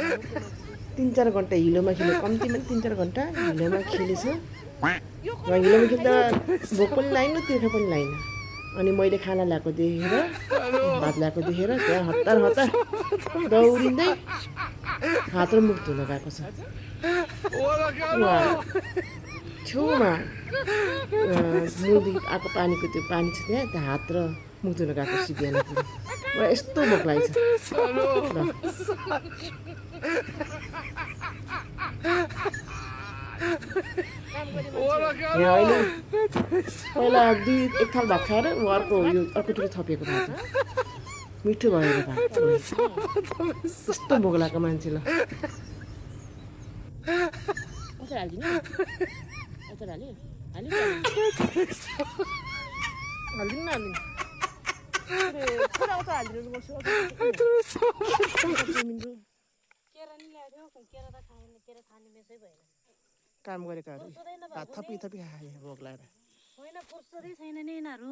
3-4 घन्टा हिलोमा खेल्यो कम्तीमा 3-4 घन्टा हिलोमा खेलेछ र हिलोमा खेल्दा भोक पनि लागेन तिर्खा पनि लागेन अनि मैले खाना ल्याएको देखेर भात ल्याएको देखेर त्यहाँ हतार हतार दौडिँदै हात र मुख धुन गएको छ उहाँ छेउमा मुलदेखि आएको पानीको त्यो पानी छ त्यहाँ हात र मुख धुन गएको छु बिहानखेरि मलाई यस्तो भोक लागेछ ल यहाँ अहिले पहिला एक थाल भात खाएर अर्कोचोटि थपिएको भात हो मिठो भएर भात यस्तो भोक लागेको मान्छे ल अचार हालिदिनु अचार हाल्यो हालिदिनु न पुरा अचार हालिदिनु काम गरेकाहरू भात थपी खाए भोक लागेर होइन फुर्सदै छैन नि यिनीहरू